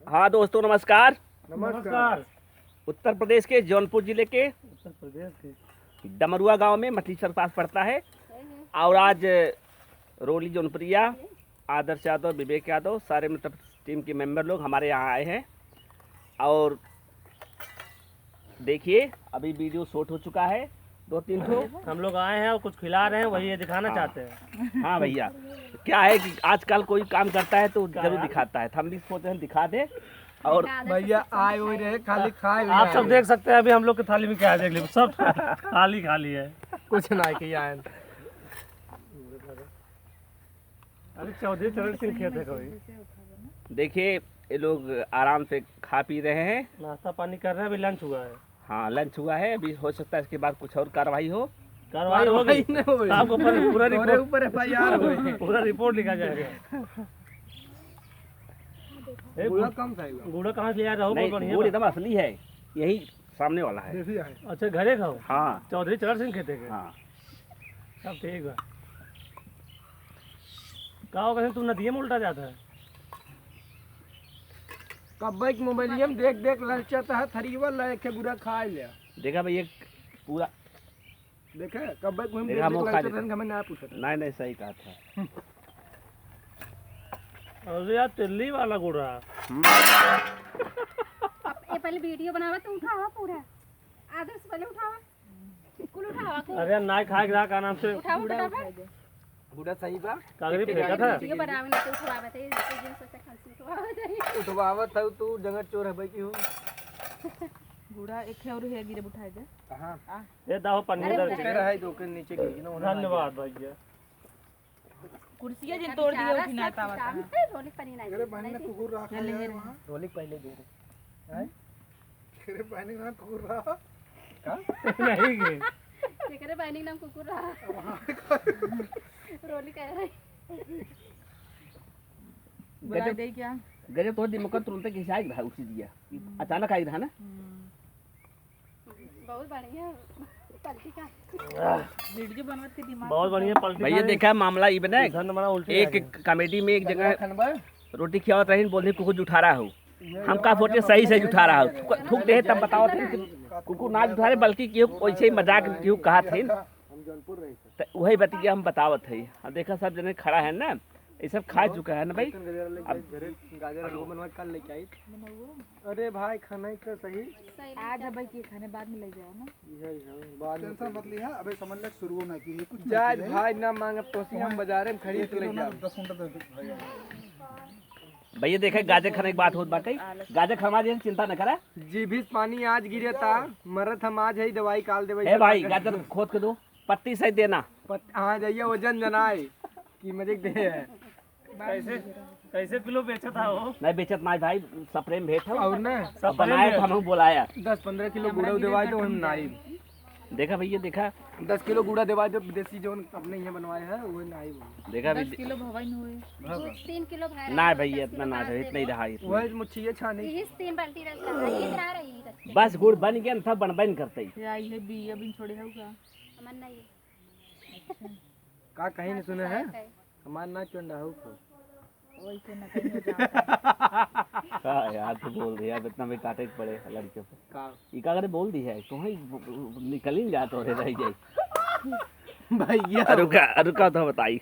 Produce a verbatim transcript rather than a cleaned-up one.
हाँ दोस्तों, नमस्कार। नमस्कार। उत्तर प्रदेश के जौनपुर जिले के उत्तर प्रदेश के डमरुआ गांव में मछली शहर पास पड़ता है। और आज रोली जौनपुरिया, आदर्श यादव, विवेक यादव, सारे मतलब टीम के मेंबर लोग हमारे यहाँ आए हैं। और देखिए, अभी वीडियो शूट हो चुका है, दो तीन ठो। हम लोग आए हैं और कुछ खिला रहे हैं, वही ये दिखाना हाँ। चाहते हैं। हाँ भैया, क्या है कि आजकल कोई काम करता है तो क्या जरूर यार? दिखाता है। तो हम भी सोचे हैं दिखा दे। और भैया आए हुए रहे, खाली खाए हुए आप सब आए। देख सकते हैं अभी हम लोग की थाली में क्या है, देख लीजिए, सब खाली खाली है। कुछ ना है कि आए। अरे चौधरी चरण सिंह खेत है कोई। देखिए, ये लोग आराम से खा पी रहे हैं। नाश्ता पानी कर रहे हैं, अभी लंच हुआ है। हाँ, लंच हुआ है, अभी हो सकता है इसके बाद कुछ और कार्रवाई हो। कार्रवाई होगी। कार्रवाई नहीं होगी। आपको पर-, पूरा तोरे रिपोर्ट, ऊपर एफ आई आर होई। पूरा रिपोर्ट लिखा जाएगा। ए, गुड़ गुड़-, कम खाएगा। गुड़ कहाँ से ले आया रहो? नहीं, बहुत बढ़िया गुड़ बा। एकदम असली है, यही सामने वाला है। देसी है। अच्छा, घरे खाओ? हाँ। चौधरी चरण सिंह खेते के? हाँ। सब ठीक बा। का हो, कहीं तू नदिये में उल्टा जाता है? कब्बे के मोबाइलिया में देख देख ललचत है, थरीवा ले के गुड़ा खा ले। देखा भाई, एक पूरा देखे, कब्बे के हम देखा, देख देख मुँह खा ललचत लेता। है, हमें ना पूछत है। नहीं, नहीं, सही कहा था। अरे यार, तिल्ली वाला गुड़ा। हम्म। अब ये पहले वीडियो बनावा, तू उठावा पूरा। आदर्श पहले उठावा। कुल उठावा, कुल। अरे यार, ना खाए रहा, का नाम से? उठावा फटाफट। गुड़ा सही बा। कागरी फेंका था। वीडियो बनावे ना, तू उठवावे थे, ये जिन सोचा खांसी उठवावे थे। उठवावत हऊ तू, जंगल चोर है भाई की हूँ। गुड़ा एक है और है, गिरे उठाए दे। कहाँ? आ। ये दाहो पन्नी अरे, दर उठे रहे, दो के नीचे गिर गई ना, उन्हें धन्यवाद भैया। कुर्सिया जिन तोड़ दिया, उठी ना पावत है। रोली पनी ना अरे बहन ने कुकुर रहा ले, ले, खाया है ले। वहाँ। रोली पहले दे दे। हैं? तेरे बहन के नाम कुकुर रहा। का? नहीं गे। तेरे बहन के नाम कुकुर रहा। वहाँ का रोली कह रही। बुला गजब, दे क्या? गजब तो दिमाग तुरंत खिंचाई रहा उसी दिया। हम्म। अचानक आई रहा ना। हम्म। बहुत बढ़िया पलटी का। वीडियो बनवत के दिमाग बहुत बढ़िया पलटी भैया। देखा मामला ई बने, एक कॉमेडी में एक जगह रोटी खियावत रही, बोलने कुकुर जुठारा हो। हम का सोचे सही से जुठारा हो, थूक दे तब बतावत है कि कुकुर ना जुठारे, बल्कि केहू वैसे ही मजाक में केहू कहा थे। तो वही बतिया हम बतावत है। अब देखा सब जने खड़ा है ना, ये सब खा चुका है ना भाई। अब गाजर हलवा बनवा के कल लेके आई। अरे भाई, खाना ही तो सही। आज अब के खाने बाद में ले जाओ ना। यही है, बाद में टेंशन मत लिहा, अबे समझ ले शुरू ना की कुछ जाए भाई ना मांगे, पोसी हम बाजारे में खरीद के ले जाओ। दस मिनट दे भाई। भैया देखे, गाजर खाने के बात होत बाटे, गाजर खा मा जे, चिंता न करा। जीभी से पानी आज गिरे ता, मरत हम आज है, दवाई काल देवे। ए भाई, गाजर खोद के दो, पत्ती सही देना। पत-, हाँ, जाइए वजन जनाए कि मजे दे है। कैसे, कैसे किलो बेचत हा हो? नहीं बेचत ना भाई, सप्रेम भेंट हो। और ना? अब बनाए तो हम बोलाया। दस पन्द्रह किलो गुड़ा देवा दो, हम नाई। देखा भैया, देखा। दस किलो गुड़ा देवा दो, देसी जौन अपने यहाँ बनवाए हैं, वो नाई बोले। देखा दस भैया। किलो भवन हुए। तीन किलो भरा ना है, भैया, दस इतना किलो ना कहाँ है, से इतना ही दे? रहा है, इतना। वही मुछिया छानी। यही से तीन बाल्टी रहता है, ये रहा रही है। बस गुड़ बन गया, था बनबे न करते ही। या ये बी अभी छोड़े होगा। हमार नहीं है। का कहीं नहीं सुने हैं? हमार ना चंडा हो को। वैसे ना कहीं हो जाता। का यार तू बोल रही है, अब इतना भी काटे के पड़े लड़के पे। का? ई का करे बोल दी है, तो ही निकल ही जा तो रे रह जाई। भैया। रुका, रुका तो बताई।